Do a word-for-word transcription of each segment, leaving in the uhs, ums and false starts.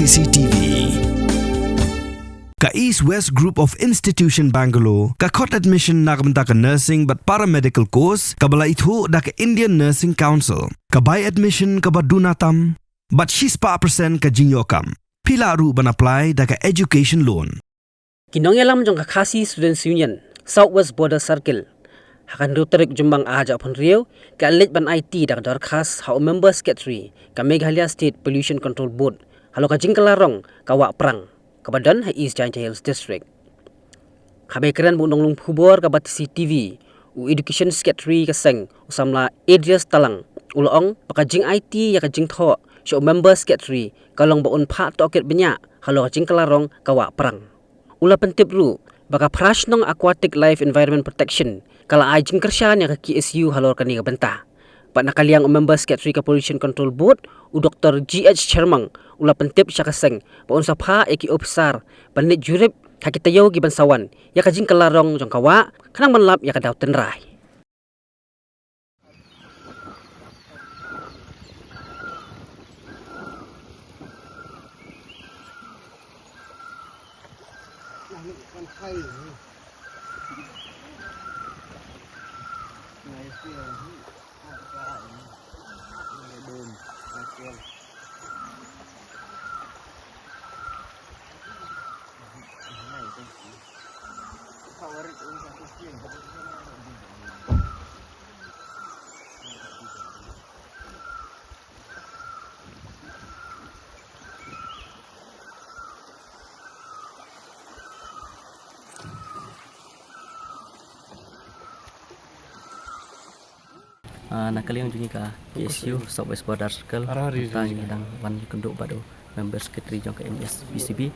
C T V. Ka East West Group of Institution Bangalore ka khot admission na ka bynta ka nursing bad paramedical course kaba la ithuh da ka Indian Nursing Council. Ka bai admission kaba duna tam bad shispah percent ka jingïoh kam. Phi lah ruh ban apply da ka education loan. Ki nongïalam jong ka Khasi Students Union, South West Border Circle, ha ka hynriew tarik Jymmang ar hajar arphew hynriew, ki la leit ban aiti da ka dorkhas ha u Member Secretary ka Meghalaya State Pollution Control Board halor ka jingkylla rong ka wah prang kaba don ha East Jaintia Hills District. Haba kren bad u nonglum khubor kaba T C T V, u Education Secretary ka seng, u samla Adrius Talang, u la ong ba ka jingaiti ïa ka jingthoh sha u Member Secretary ka long ba un phah tohkit bniah halor ka jingkylla rong ka wah prang. U la pyntip ruh ba ka phra shnong Aquatic Life Environment Protection ka la ai jingkyrshan ïa ka K S U halor kane ka bynta. Bad na ka liang u Member Secretary ka Pollution Control Board, u Doctor G H Shermang, u la pyntip sha ka seng ba un sa phah ïa ki ophisar ban leit jurip ha ki taïew kiban sa wan ïa ka jingkylla rong jong ka wah, khnang ban lap ïa ka daw tynrai. Ah, na ka liang jong ngi ka K S U South West Border Circle, mynta ngi dang wan ïakynduh bad u Member Secretary jong ka M S P C B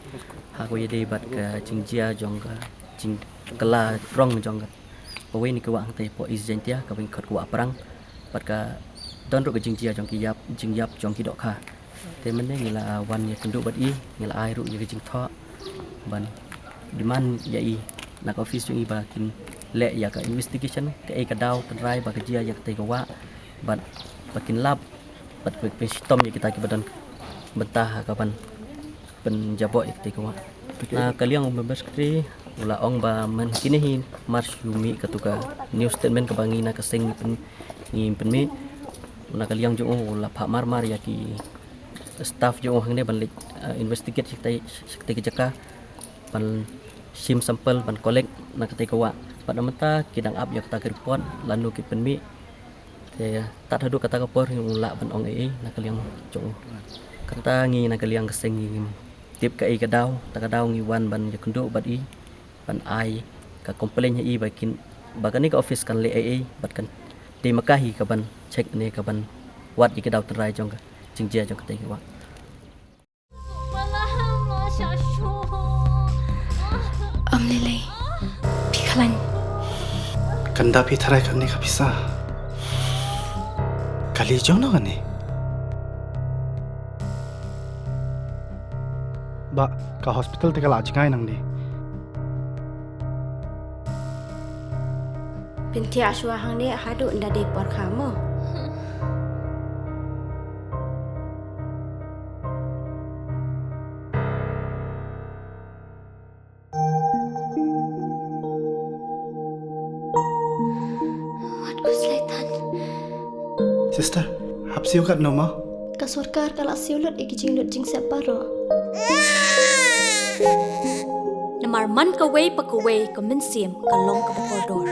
ha kaba ïadei bad ka jingjia jong ka jingkylla rong jong ka kawei na ki wah hangtei hapoh East Jaintia, kaba ngi khot ka wah prang, bad ka don ruh ka jingjia jong ki ïap, jingïap jong ki dohkha. Te mynne ngi la wan ïakynduh bad i, ngi la ai ruh ïa ka jingthoh ban demand ïa i na ka office jong i ba kin leh ïa ka investigation, kaei ka daw tynrai ba ka jia ïa katei ka wah, bad ba kin lap bad pynshitom ïa kita kiba don bynta ha kaban pynjaboh ïa katei ka wah. Na ka liang u Member Secretary u la ong ba man kine hi mar shu mih katu ka news statement kaba ngi na ka seng ngi pyn, ngi pynmih. Na ka liang jong u u la phah mar mar ïa ki staff jong u hangne ban leit, eh, investigate sha katei, sha katei ka jaka, ban shim sample, ban collect na katei ka wah. Bad na mynta ki dang ap ïa kata ka report lano ki pynmih. Te tad haduh kata ka por ngim lah ban ong ei ei na ka liang jong u. Kata ngi na ka liang ka seng ngim tip kaei ka daw, ta ka daw ngi wan ban ïakynduh bad i, ban ai ka complain ha i ba kin, ba kane ka office kan leh ei ei bad kan dei ma ka hi kaban check ne kaban wad ïa ka daw tynrai jong ka jingjia jong katei ka wah. Ym lei lei. Phi khlaiñ. Kan da phi tharai kane ka pisa. Kali jong no kane. Ba ka hospital te ka la jngai nangne. Phin thiah shuwa hangne haduh ynda dei por kha mo. Wat khuslai tan. Sister, hap siew katno mo? Ka sorkar ka la siew lut ïa ki jinglut jingsep baroh. Namar man kawei pa kawei ka mynsiem ka long kaba kordor.